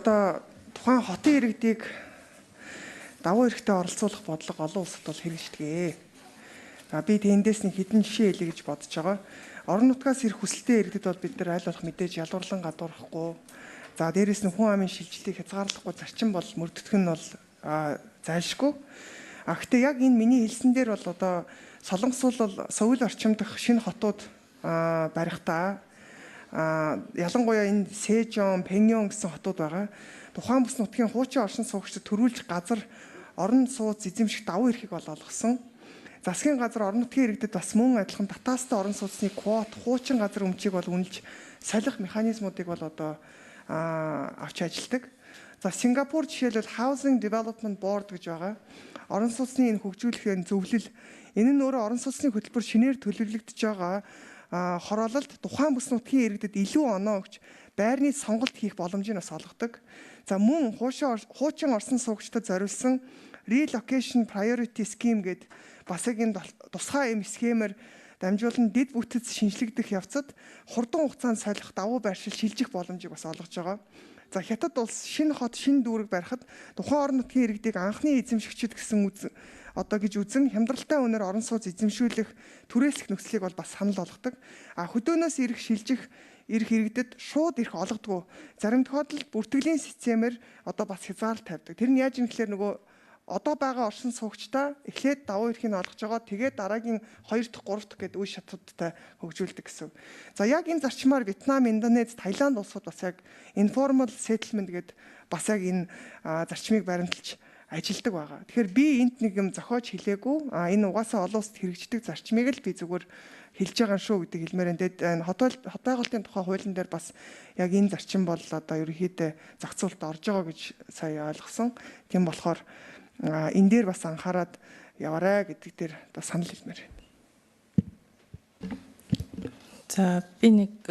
одоо тухайн хотын иргэдийг давуу эрхтэй оролцуулах бодлого олон улсад бол хэрэгждэг. За, би тэндээс нэг хэдэн жишээ хэлье гэж бодож байгаа. Орон нутгаас ирэх хүсэлтэй иргэдэд бол бид нар аль болох мэдээж ялгуурлан гадуурхахгүй. За, дээрэс нь хүн амын шилжилтийг хязгаарлахгүй зарчим бол мөрдөх нь бол зайлшгүй. А гэхдээ яг энэ миний хэлсэн дээр бол одоо Солонгос бол Сөүл орчим дахь шинэ хотууд барихтаа ялангуяа энэ Сэжон, Пэньон гэсэн хотууд байгаа. Тухайн бүс нутгийн хуучин оршин суугчдад төрүүлж газар орон сууц эзэмших давуу эрхийг бол олгосон. Засгийн газар орон нутгийн иргэдэд бас мөн адилхан татаастай орон сууцны квот, хуучин газар өмчийг бол үнэлж солих механизмуудыг бол одоо авч ажилладаг. За, Сингапур жишээлбэл Housing Development Board гэж байгаа. Орон сууцны энэ хөгжүүлэх энэ зөвлөл, энэ нь өөрөө орон сууцны хөтөлбөр шинээр төлөвлөгдөж байгаа хороололд тухайн бүс нутгийн иргэдэд илүү оноо өгч байрны сонголт хийх боломжийг бас олгодог. За, мөн хуучин орсон суугчдад зориулсан Relocation Priority Scheme гэдэг бас яг энэ тусгай юм схемээр дамжуулан дэд бүтэц шинжлэгдэх явцад хурдан хугацаанд солих, давуу байршил шилжих боломжийг бас олгож байгаа. За, Хятад улс шинэ хот, шинэ дүүрэг барихад тухайн орон нутгийн иргэдийг анхны эзэмшигчид гэсэн үз одоо гэж үзэн хямдралтай үнээр орон сууц эзэмшүүлэх, түрээслэх нөхцөлийг бол бас санал болгодог. А хөдөөнөөс ирэх, шилжих ирэх иргэдэд шууд эрх олгодгоо. Зарим тохиолдолд бүртгэлийн системээр одоо бас хязгаарлалт тавьдаг. Тэр нь яаж юм гэхээр нөгөө одоо байгаа оршин суугчдаа эхлээд давуу эрхийг олгож байгаа. Тэгээд дараагийн 2 дахь, 3 дахь гэдэг үе шатуудтай хөгжүүлдэг гэсэн. За, яг энэ зарчмаар Вьетнам, Индонез, Таиланд улсууд бас яг informal settlement гэдэг бас яг энэ зарчмыг баримталж ажилдаг байгаа. Тэгэхээр би энд нэг юм зохиож хэлээгүй. А энэ угаасаа олон улсад хэрэгждэг зарчмыг л би зүгээр хэлж байгаа шүү гэдэг хэлмээр энэ. Тэгээд хот хот байгуулалтын тухай хуулийн дээр бас яг энэ зарчим бол одоо ерөнхийдөө зохицуулалт орж байгаа гэж сая ойлгосон. Тийм болохоор энэ дээр бас анхаарад яваарай гэдэг дээр одоо санал хэлмээр байна. За, би нэг